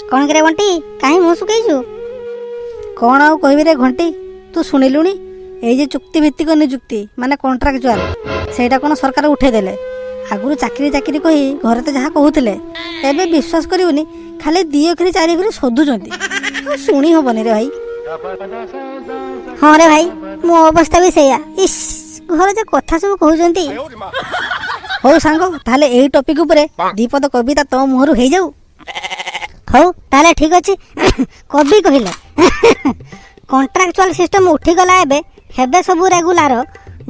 କ'ଣ କିରେ ବଣ୍ଟି, କାହିଁ ମୁହଁ ଶୁଖେଇଛୁ? କ'ଣ ଆଉ କହିବି ରେ ଘଣ୍ଟି, ତୁ ଶୁଣିଲୁଣି? ଏଇ ଯେ ଚୁକ୍ତି ଭିତ୍ତିକ ନିଯୁକ୍ତି ମାନେ କଣ୍ଟ୍ରାକ୍ଚୁଆଲ, ସେଇଟା କ'ଣ ସରକାର ଉଠେଇଦେଲେ। ଆଗରୁ ଚାକିରି ଚାକିରି କହି ଘରେ ତ ଯାହା କହୁଥିଲେ, ଏବେ ବିଶ୍ୱାସ କରିବୁନି, ଖାଲି ଦି ଅକ୍ଷରି ଚାରି ଅକ୍ଷରି ଶୋଧୁଛନ୍ତି। ଆଉ ଶୁଣି ହବନି ରେ ଭାଇ। ହଁ ରେ ଭାଇ, ମୋ ଅବସ୍ଥା ବି ସେଇଆ। ଇସ୍, ଘରେ ଯେ କଥା ସବୁ କହୁଛନ୍ତି। ହଉ ସାଙ୍ଗ, ତାହେଲେ ଏଇ ଟପିକ ଉପରେ ଦି ପଦ କବିତା ତୋ ମୁହଁରୁ ହେଇଯାଉ। ହଉ ତାହେଲେ ଠିକ ଅଛି। କବି କହିଲେ, କଣ୍ଟ୍ରାକ୍ଚୁଆଲ ସିଷ୍ଟମ ଉଠିଗଲା, ଏବେ ହେବେ ସବୁ ରେଗୁଲାର।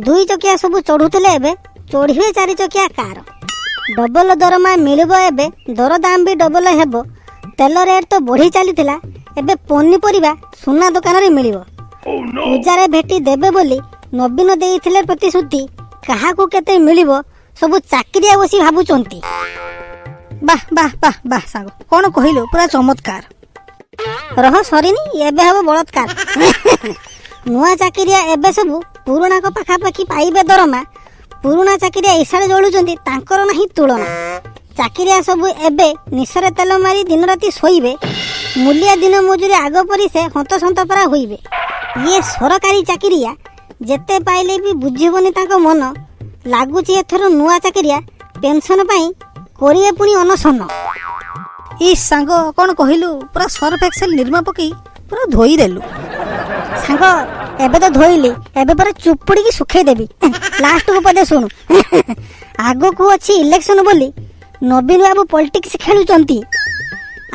ଦୁଇ ଚକିଆ ସବୁ ଚଢୁଥିଲେ, ଏବେ ଚଢିବେ ଚାରି ଚକିଆ କାର। ଡବଲ ଦରମା ମିଳିବ ଏବେ, ଦରଦାମ ବି ଡବଲ ହେବ। ତେଲ ରେଟ୍ ତ ବଢି ଚାଲିଥିଲା, ଏବେ ପନିପରିବା ସୁନା ଦୋକାନରେ ମିଳିବ। ପୂଜାରେ ଭେଟି ଦେବେ ବୋଲି ନବୀନ ଦେଇଥିଲେ ପ୍ରତିଶ୍ରୁତି। କାହାକୁ କେତେ ମିଳିବ, ସବୁ ଚାକିରିଆ ବସି ଭାବୁଛନ୍ତି। ବାহ ବାହ ବାହ ବାହ ସାଙ୍ଗ, କ'ଣ କହିଲୁ, ପୁରା ଚମତ୍କାର। ରହ, ସରିନି, ଏବେ ହବ ବଳାତ୍କାର। ନୂଆ ଚାକିରିଆ ଏବେ ସବୁ ପୁରୁଣାଙ୍କ ପାଖାପାଖି ପାଇବେ ଦରମା। ପୁରୁଣା ଚାକିରିଆ ଇଶାରେ ଜଳୁଛନ୍ତି, ତାଙ୍କର ନାହିଁ ତୁଳନା। ଚାକିରିଆ ସବୁ ଏବେ ନିଶରେ ତେଲ ମାରି ଦିନ ରାତି ଶୋଇବେ। ମୂଲିଆ ଦିନ ମଜୁରି ଆଗ ପରି ସେ ହନ୍ତସନ୍ତ ପରା ହୋଇବେ। ଇଏ ସରକାରୀ ଚାକିରିଆ ଯେତେ ପାଇଲେ ବି ବୁଝିବନି ତାଙ୍କ ମନ। ଲାଗୁଛି ଏଥର ନୂଆ ଚାକିରିଆ ପେନସନ ପାଇଁ କରିବେ ପୁଣି ଅନଶନ। ଇସ୍ ସାଙ୍ଗ, କ'ଣ କହିଲୁ, ପୁରା ସର୍ଫ ଏକ୍ସେଲ ନିର୍ମା ପକେଇ ପୁରା ଧୋଇଦେଲୁ। ସାଙ୍ଗ, ଏବେ ତ ଧୋଇଲି, ଏବେ ପରେ ଚୁପୁଡ଼ିକି ଶୁଖେଇ ଦେବି। ଲାଷ୍ଟକୁ ପଦେ ଶୁଣୁ। ଆଗକୁ ଅଛି ଇଲେକ୍ସନ ବୋଲି ନବୀନ ବାବୁ ପଲିଟିକ୍ସ ଖେଳୁଛନ୍ତି।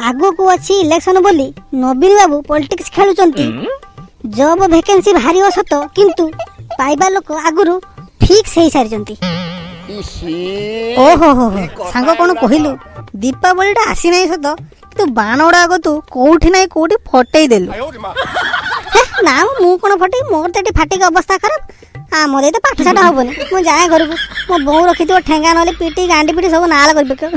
ଆଗକୁ ଅଛି ଇଲେକ୍ସନ ବୋଲି ନବୀନ ବାବୁ ପଲିଟିକ୍ସ ଖେଳୁଛନ୍ତି। ଜବ୍ ଭେକେନ୍ସି ବାହାରିବ ସତ, କିନ୍ତୁ ପାଇବା ଲୋକ ଆଗରୁ ଫିକ୍ସ ହେଇସାରିଛନ୍ତି। ଓହୋ ହୋ ହୋ, ସାଙ୍ଗ, କ'ଣ କହିଲୁ! ଦୀପାବଳିଟା ଆସିନାହିଁ ସତ, କିନ୍ତୁ ବାଣ ଗୁଡ଼ାକ ତୁ କୋଉଠି ନାହିଁ କୋଉଠି ଫଟେଇ ଦେଲୁ। ହେ, ନା, ମୁଁ କ'ଣ ଫଟେଇ? ମୋର ତ ଏଠି ଫାଟିକି ଅବସ୍ଥା ଖରାପ। ଆମର ଏତେ ପାଠ ସାଠ ହବନି। ମୁଁ ଯାଏ ଘରକୁ, ମୋ ବୋଉ ରଖିଥିବ ଠେଙ୍ଗା, ନହେଲେ ପିଟି ଗାଣ୍ଡି ପିଟି ସବୁ ନାଳ କରି ପକେଇବ।